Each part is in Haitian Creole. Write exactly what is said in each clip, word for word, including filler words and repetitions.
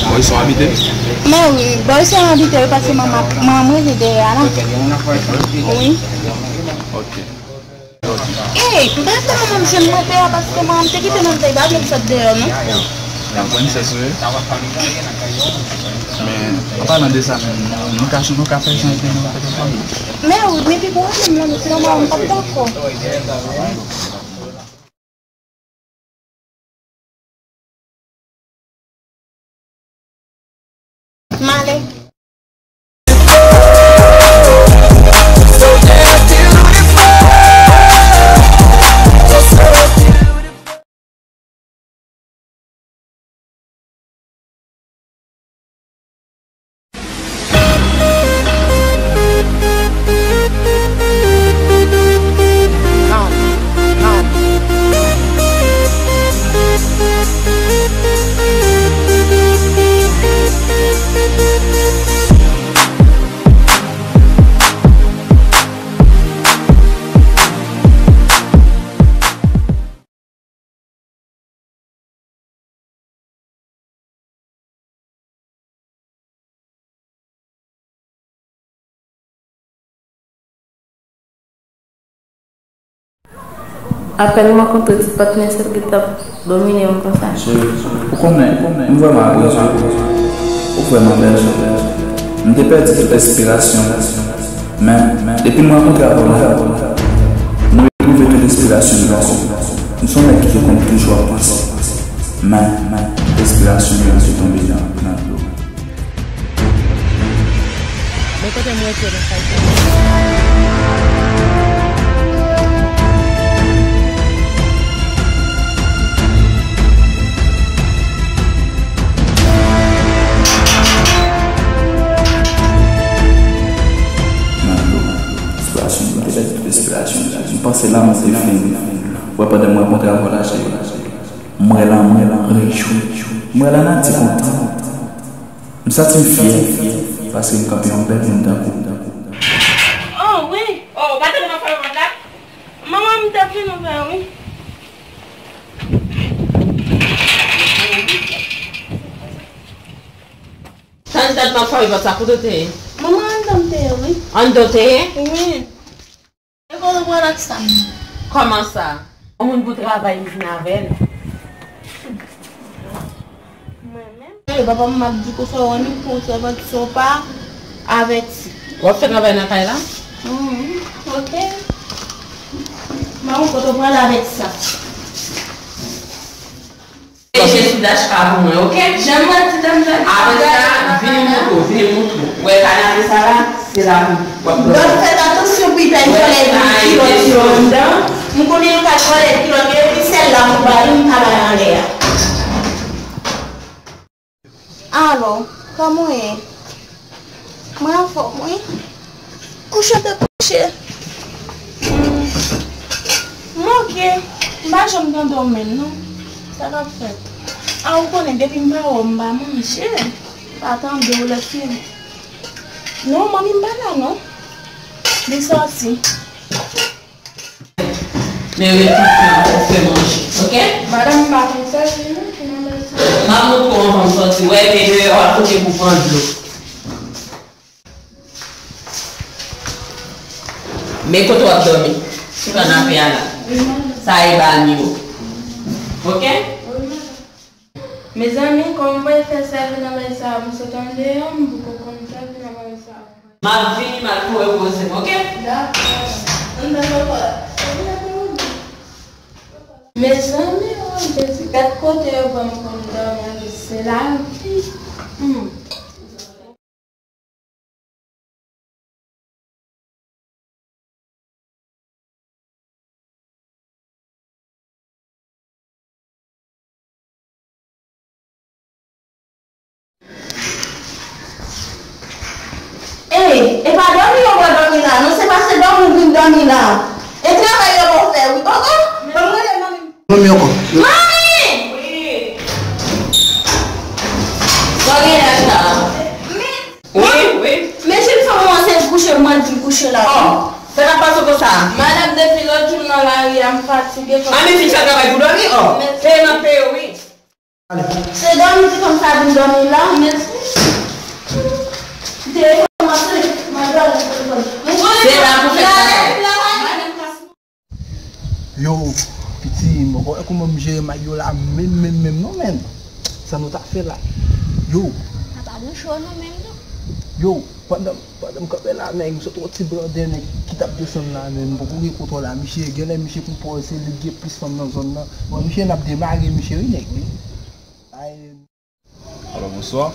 Bò isit w abite? Mè wi, bò isit m abite wi, paske manman, manman m rete dèyè a la. Wi. Ok. Ey, m pa fè manman m jwenn mwen dèyè paske manman m te kite m antre, pa vle m sot deyò non. Nan pran sèso ye. Men, an palan de sa menm, nou, nou ka, nou ka fè jan de nou fè fanmi. Men wi, men pi pwoblèm lan, se manman m p ap dakò. M ale. Apèn m rankontre ti patnè sa ki t ap domine m konsa. Cheri, ou konnen, m vrèman apresye w. Ou vrèman bèl, cheri. M te pèdi tout enspirasyon m. Men, depi m rankontre avè w la, m retwouve tout enspirasyon m ankò. M se yon nèg ki te konn toujou ap panse. Men, enspirasyon m yo tonbe nan, nan dlo. Men kote m rete nan kay sa. Nan dlo. Enspirasyon, m te pèdi tout enspirasyon. M panse lanmou te fini. Wè, pandan m rankontre avè w la, cheri, m wè lanmou rejwi. M wè lanati kontan. M santi m fyè, paske m kanpe yon bèl moun tankou w. Oh, wi. Oh, ou pa tande m ap frape pòt la? Manman m t ap vin ouvè, wi. Tann, tann, m ap frape pòt la, kote w te ye? Manman, anndan m te ye, wi. Anndan w te ye? Wi. E kote w pral ak sa? Kòman sa? Yon moun pou travay, m vin avè l. Mwen menm? E papa m ap di konsa, w annik konsa, w pa di sa w pa avèti. W ap fè travay nan kay la? Mhm, ok. Mwen, kote w pral avèk sa? Peche sou dashka pou mwen, ok? Jan mwen di dam nan. Apre sa, vini moutre w, vini moutre w. Wè kanape sa la, se la pou w ap dòmi. Donk, fèt atansyon pou y pa vòlè kilòt yo anndan. M konnen yo ka vòlè kilòt yo, epi sèl la pou bay, m ka bay anlè a. Alo, kòman w ye? Mwen anfòm, wi. Kouche te kouche. Hmm. Mwen ok. M pa janm tande w menm, non. Sa k ap fèt? A, ou konnen, depi m pa wè w, m pa manje. M pa tande w lè fini. Non, manmi m pa la, non. Li sòti. Men rete pou fè manje, ok? Madanm, m pa konn sèvi non, pou mwen sèvi. M ap montre w anvan m sòti. Wè, men deyò a kote pou pran dlo. Men kote w ap dòmi? Sou kanape a la. Wi, madanm. Sa e ba nou yo. Ok? Wi, madanm. Mezanmi, kòman m pral fè sèvi nan bagay sa a? M sot andeyò, m poko konn sèvi nan bagay sa a. M ap vini, m al pou repoze m, ok? Dakò. Ann nan papa. Mezanmi, o Jezi, gad kote yo ban m konn dòmi, se lavi. Hmm. Ey, e pa dòmi yo ba w dòmi la, non, se pa se dòmi w vin dòmi la. E travay yo ba w fè, wi. O, o, ban m rele manmi m. Manmi ankò. Manmi! Wi. Sa w gen la, Chita? Men, wi, wi. Men jen fanm ou an se kouche, mwen di kouche la. Oh, sa k ap pase w konsa? Madanm, depi lòt jou m nan lari a, m fatige. A, men fin fè travay pou dòmi, oh. Men se nan peyi, wi. Se dòmi ti fanm sa vin dòmi la. Mèsi. Telefòn mwen sone, mwen dòmi telefòn. Se la pou fè travay. Yo, piti, mwen konnen kouman m jere may yo la menm, menm, menm non, menm. Sa nou ta fè la. Yo. A pa gen cho non, menm non. Yo, pandan, pandan m kanpe la, nèg, m sot wè yon ti blòdè nèg ki t ap desann la, menm. M poko gen kontwòl a misye. Genlè misye pou pòz se li k gen plis fanm nan zòn nan. Bon, misye n ap demare misye, wi, nèg, wi. Ay. Alo, bonswa.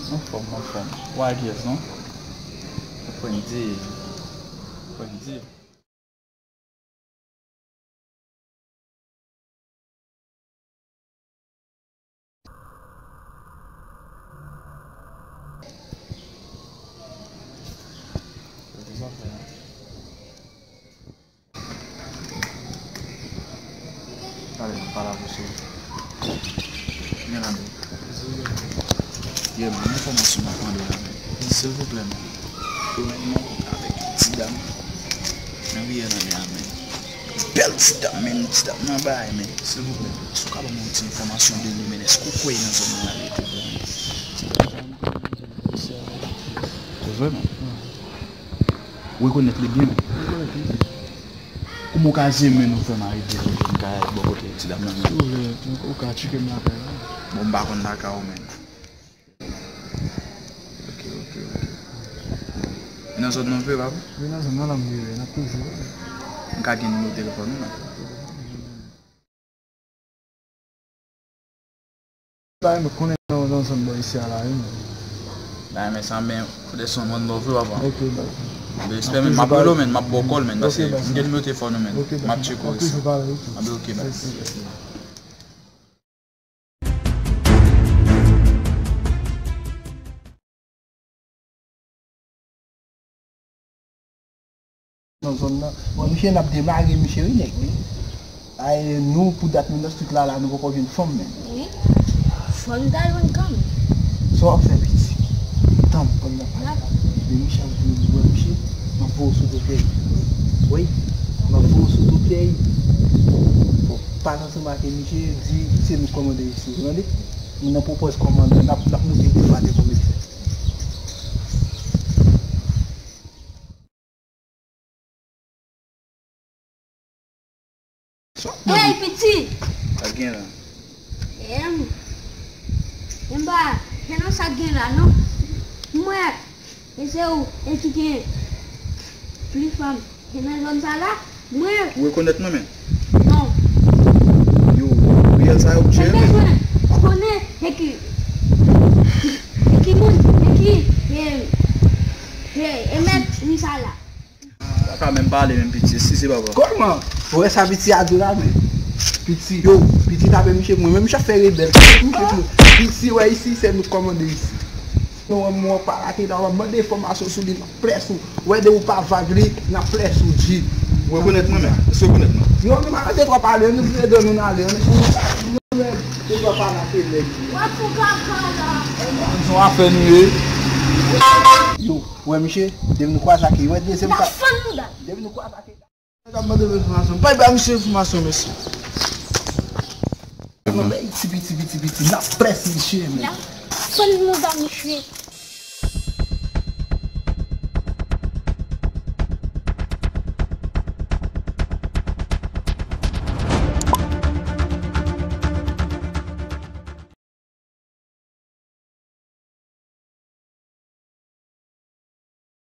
Anfòm, anfòm. Ou a kiyès non? Ou pran di. Ou pran di. Talè, m pale avè w, cheri. Men la, men. Yeah, men, enfòmasyon m ap mande la, men. Silvouplè, men. Yo, men, m an kont avèk ti dam nan riyèl anlè a, men. Bèl ti dam, men, ti dam nan bay, men. Silvouplè, si w ka ban mwen yon ti enfòmasyon de li, men, èske w kwè nan zòn nan ale tou vre, men? Vre, men. Ou rekonèt li byen, men. Kouman w ka jwenn men nou fè m arive pou m ka bò kote ti dam nan? Si w vle, ou ka tcheke m lakay la. Bon, m pa konn lakay ou menm. Ok, ok, ok. Li nan zòn nan vre, papa? Wi, nan zòn nan la m rive, n ap toujou. M ka gen nimewo telefòn ou la? Ba, mwen konnen nan, nan zòn bò isi a la, wi, men. Ba, men sa, men, fout de son mòn bò vre, papa. Ok, ba. Respè, men, m ap rele w, men, m ap ba w kòl, men, paske m gen nimewo telefòn ou, men. M ap tcheke w isi. N ap toujou pale, wi. A, ben, ok, ba. Mèsi, mèsi. Nan zòn nan. Bon, misye, n ap demare misye, wi, nèg, wi. Ay, nou, pou dat nou nan strik la, la, nou poko jwenn fanm, menm. Wi. Fò n ta jwenn kanmenm. Sa w ap fè, piti? Tann, pandan n ap pale la. Men misye ap vini, wè misye, m ap voye w sou do pye. Wi, m ap voye w sou do pye. Bon, pale ansanm ak misye, di se nou k kòmande isi, ou tande? Nou nan pwopòz kòmande, n ap, n ap moute devan devan misye. Hey, piti! Sa k gen la? Em, em ba, se nan sa k gen la, non. Mwen, e se ou, e ki gen plis fanm. Se nan zòn sa la, mwen. Ou rekonèt mwen, men? Non. Yo, riyèl sa yo, m tcheke, men. Mwen bezwen konnen se ki, se ki moun, se ki, e, e, e mèt ri sa la. Pa ka menm pale, menm piti, eskize, papa. Kòman? Ou wè sa piti a di la, men? Piti, yo, piti tape misye pou mwen, men misye ap fè rebèl. Piti, wè isi, se nou k kòmande isi. Nou wè m wè w pa lage la, w ap mande enfòmasyon sou li, n ap près ou. Wè de ou pa vag li, n ap près ou, G. Ou rekonèt mwen, men? Èske w rekonèt mwen? Yo, nou pa nan de twa pale, nou vire do nou n ale. Nou de twa pale ak nèg. W ap fè kaka la. Se yon afè nou ye. Yo, wè misye, depi nou kwaze ak li, wè dezyèm ka. Depi nou kwaze ak li. Nèg ap mande m enfòmasyon. M pa bay misye enfòmasyon, mesye. Piti, piti, piti, piti. N ap près misye, men. Fann nou ba misye.